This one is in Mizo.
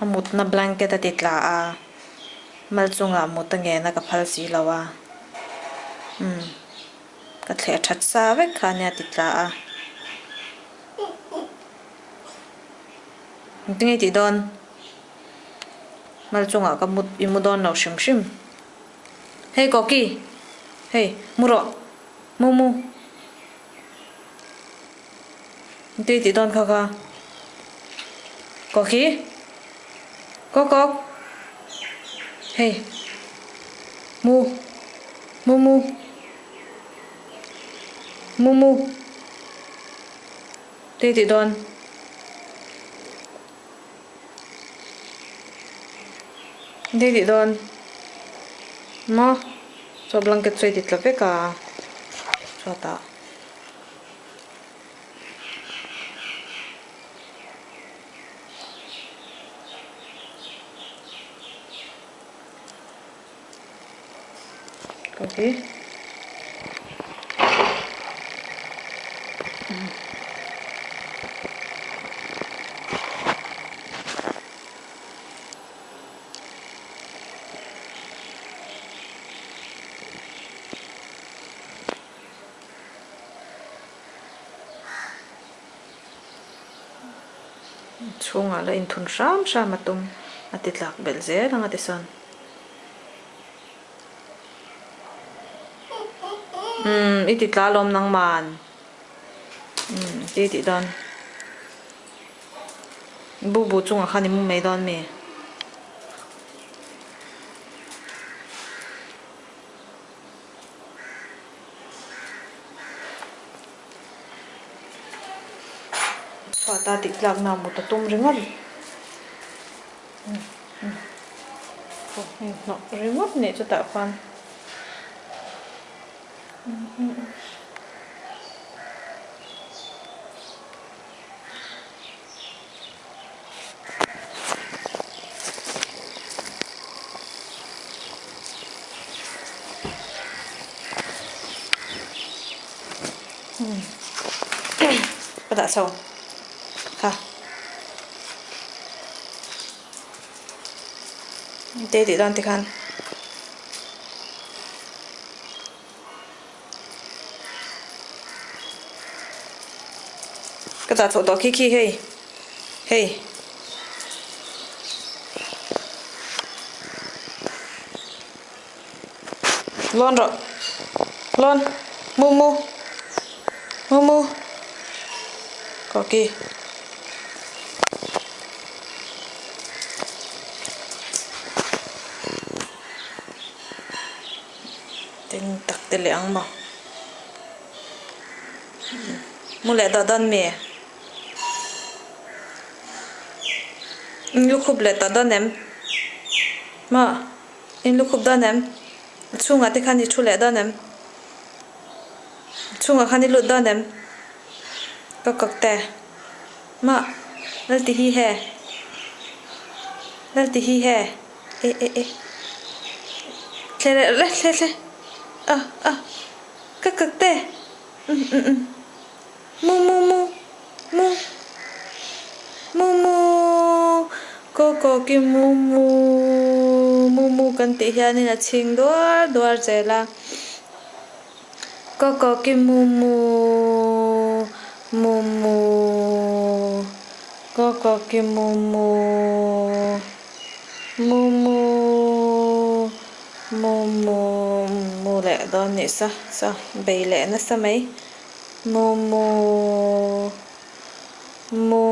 A mutna blanket a ti tla a, mal chungah mut a ngen a ka phal si lo a. Umm ka thleh that sa vek kha ania ti tla a. Engtin nge tih dawn? Mal chungah ka mut i mu dawn lo hrim hrim. Hei Koki! Hei mu rawh! Mu mu! Tui tih dawn kha kha. Kawk hi. Kawk kawk. Hei. Mu. Mu mu. Mu mu. Tui tih dawn. Tui tih dawn. Maw. Chaw blanket chu a ti tla vek a. Chhuatah. Okay. Chhungah la inthun hram hram a tum a ti tlak belh zel ang a ti sawn. Umm i ti tla lawm nangman umm ti tih dawn bu bu chungah khan i mu mai dawn mi. Chhuata tih tlakna mut a tum ringawt hnawh ringawt nih chutah khuan. Ka dah chho kha te tih dawn tikhan. Ka dah chhoh tawh khi khi hei hei. Lawn rawh lawn mu mu mu mu kawki. Tin tak te leh ang maw mu leh tawh dawn mi in lukhup leh tawh dawn em maw in lukhup dawn em a chhungah te khan i thu leh dawn em a chhungah khan i lut dawn em ka kawk te maw lal ti hi he lal ti hi he. E e e thle leh leh thle thle a a ka kak te um um um mu mu mu mu mu mu kaw kaw ki mu mu mu mu kan tih hianin a chhing duar duar zel a kaw kaw ki mu mu mu mu kaw kaw ki mu mu. Mumu mumu mu leh dawn nih sa sa bei leh nasa mai mumu mu.